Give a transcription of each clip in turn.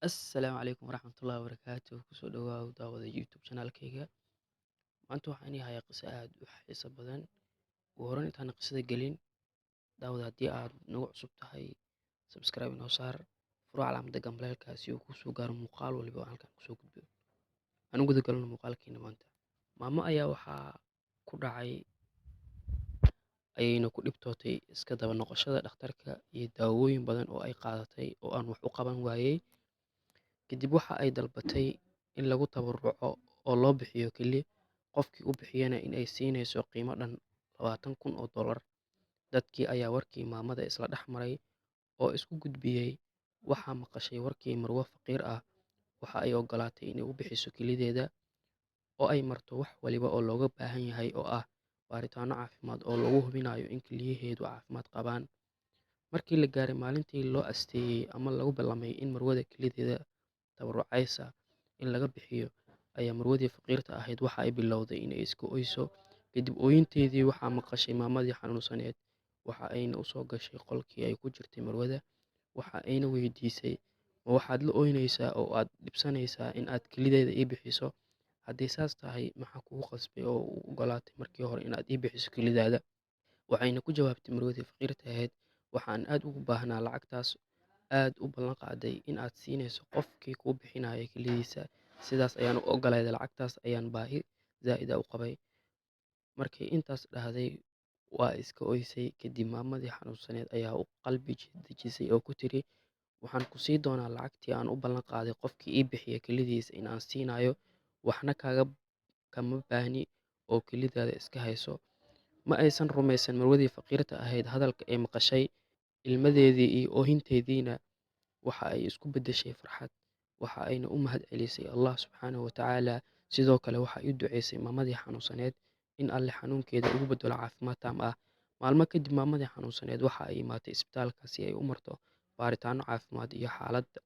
Assalaamu calaykum waraxmatullaahi wabarakaatuh. Kusoo dhawaaw daawada YouTube channelkayga. Maanta waxaan ii hayaa qiso aad u xiiso badan. Ugu horreyn, intaan qisada gelin, daawada, haddii aad nagu cusub tahay, subscribe inoo saar, furo calaamadda gambaleelka si uu kuu soo gaaro muuqaal waliba oo aan halkan kusoo gudbiyo. Aan u guda galno muuqaalkeena maanta. Maamo ayaa waxaa ku dhacay, ayayna ku dhibtootay iska daba noqoshada dhakhtarka iyo daawooyin badan oo ay qaadatay oo aan wax u qaban waayey. Kadib waxa ay dalbatay in lagu tabaruco oo loo bixiyo keli, qofkii u bixiyana in ay siinayso qiimo dhan $20,000. Dadkii ayaa warkii maamada isla dhex maray oo isku gudbiyey. Waxaa maqashay warkii marwo faqiir ah. Waxa ay ogolaatay inay u bixiso kelideeda oo ay marto wax waliba oo looga baahan yahay, oo ah baaritaanno caafimaad oo lagu hubinayo in keliyaheedu caafimaad qabaan. Markii la gaaray maalintii loo asteeyey ama lagu ballamay in marwada kelideeda tabarucaysa in laga bixiyo, ayaa marwadii faqiirta ahayd waxa ay bilowday in ay iska oyso. Kadib ooyinteedii waxaa maqashay maamadii xanuunsaneed. Waxa ayna u soo gashay qolkii ay ku jirtay marwada. Waxa ayna weydiisay: "Ma waxaad la ooynaysaa oo aad dhibsanaysaa in aad kelideeda ii bixiso? Haddii saas tahay, maxaa kugu qasbay oo u ogolaatay markii hore inaad ii bixiso kelidaada?" Waxayna ku jawaabtay marwadii faqiirta ahayd: "Waxaan aad ugu baahnaa lacagtaas aad u ballan qaaday in aad siinayso qofkii kuu bixinaya kelidiisa. Sidaas ayaan u ogolaaday, lacagtaas ayaan baahi zaa'id ah u qabay." Markay intaas dhahday, waa iska oysay. Kadib maamadii xanuunsaneed ayaa u qalbi dejisay oo ku tiri: "Waxaan ku sii doonaa lacagtii aan u ballan qaaday qofkii ii bixiya kelidiisa in aan siinayo, waxna kaaga kama baahni oo kelidaada iska hayso." Ma aysan rumaysan marwadii faqiirta ahayd hadalka ay maqashay. Ilmadeedii iyo oohinteediina waxa ay isku beddeshay farxad. Waxa ayna u mahad celisay Allah subxaanahu wa tacaala. Sidoo kale waxa ay u duceysay maamadii xanuunsaneed in Alle xanuunkeeda ugu beddelo caafimaad taam ah. Maalmo kadib, maamadii xanuunsaneed waxa ay imaatay isbitaalka si ay u marto baaritaanno caafimaad iyo xaaladda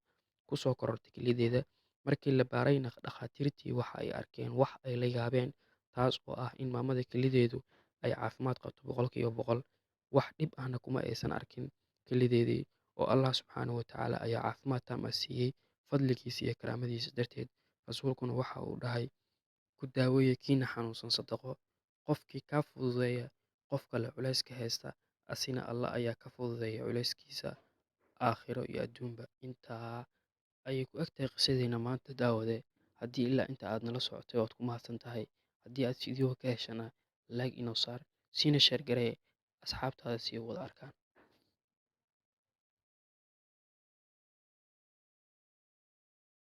ku soo korortay kelideeda. Markii la baarayna, dhakhaatiirtii waxa ay arkeen wax ay la yaabeen, taas oo ah in maamada kelideedu ay caafimaad qabto 100%, wax dhib ahna kuma aysan arkin kelideedii, oo Allah subxaanahu wa tacaala ayaa caafimaad taam ah siiyey fadligiisa iyo karaamadiisa darteed. Rasuulkuna waxa uu dhahay: "Ku daaweeya kiina xanuunsan sadaqo. Qofkii kaa fududeeya qof kale culayska haysta, asina Allah ayaa ka fududeeya culayskiisa aakhiro iyo adduunba." Intaa ayay ku egtahay qisadeena maanta. Daawade, haddii ilaa inta aad nala socotay, waad ku mahadsan tahay. Haddii aad fiidiyowga ka heshana, like inoo saar, siina share garee asxaabtaada si ay u wada arkaan.